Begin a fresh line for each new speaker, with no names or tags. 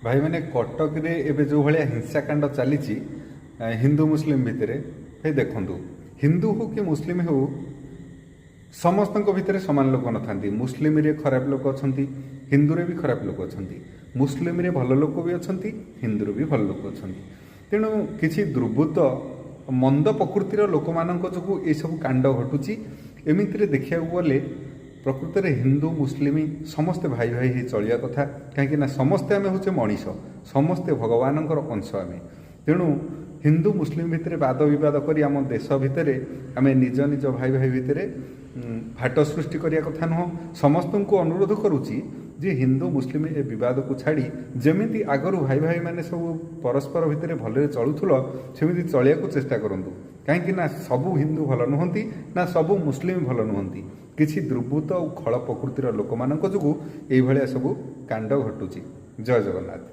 ଭାଇମାନେ, କଟକରେ ଏବେ ଯେଉଁ ଭଳିଆ ହିଂସାକାଣ୍ଡ ଚାଲିଛି ହିନ୍ଦୁ ମୁସଲିମ ଭିତରେ, ଭାଇ ଦେଖନ୍ତୁ, ହିନ୍ଦୁ ହଉ କି ମୁସଲିମ ହେଉ, ସମସ୍ତଙ୍କ ଭିତରେ ସମାନ ଲୋକ ନଥାନ୍ତି। ମୁସଲିମରେ ଖରାପ ଲୋକ ଅଛନ୍ତି, ହିନ୍ଦୁରେ ବି ଖରାପ ଲୋକ ଅଛନ୍ତି। ମୁସଲିମରେ ଭଲ ଲୋକ ବି ଅଛନ୍ତି, ହିନ୍ଦୁରେ ବି ଭଲ ଲୋକ ଅଛନ୍ତି। ତେଣୁ କିଛି ଦୁର୍ବୃତ୍ତ, ମନ୍ଦ ପ୍ରକୃତିର ଲୋକମାନଙ୍କ ଯୋଗୁଁ ଏସବୁ କାଣ୍ଡ ଘଟୁଛି। ଏମିତିରେ ଦେଖିବାକୁ ଗଲେ ପ୍ରକୃତରେ ହିନ୍ଦୁ ମୁସଲିମ ସମସ୍ତେ ଭାଇ ଭାଇ ହେଇ ଚଳିବା କଥା, କାହିଁକି ନା ସମସ୍ତେ ଆମେ ହେଉଛେ ମଣିଷ, ସମସ୍ତେ ଭଗବାନଙ୍କର ଅଂଶ ଆମେ। ତେଣୁ ହିନ୍ଦୁ ମୁସଲିମ ଭିତରେ ବାଦ ବିବାଦ କରି ଆମ ଦେଶ ଭିତରେ ଆମେ ନିଜ ନିଜ ଭାଇ ଭାଇ ଭିତରେ ଫାଟ ସୃଷ୍ଟି କରିବା କଥା ନୁହଁ। ସମସ୍ତଙ୍କୁ ଅନୁରୋଧ କରୁଛି ଯେ ହିନ୍ଦୁ ମୁସଲିମ ଏ ବିବାଦକୁ ଛାଡ଼ି ଯେମିତି ଆଗରୁ ଭାଇ ଭାଇମାନେ ସବୁ ପରସ୍ପର ଭିତରେ ଭଲରେ ଚଳୁଥିଲ, ସେମିତି ଚଳିବାକୁ ଚେଷ୍ଟା କରନ୍ତୁ। କାହିଁକି ନା ସବୁ ହିନ୍ଦୁ ଭଲ ନୁହନ୍ତି ନା ସବୁ ମୁସଲିମ ଭଲ ନୁହନ୍ତି। କିଛି ଦୁର୍ବୃତ୍ତ ଆଉ ଖଳ ପ୍ରକୃତିର ଲୋକମାନଙ୍କ ଯୋଗୁଁ ଏଇଭଳିଆ ସବୁ କାଣ୍ଡ ଘଟୁଛି। ଜୟ ଜଗନ୍ନାଥ।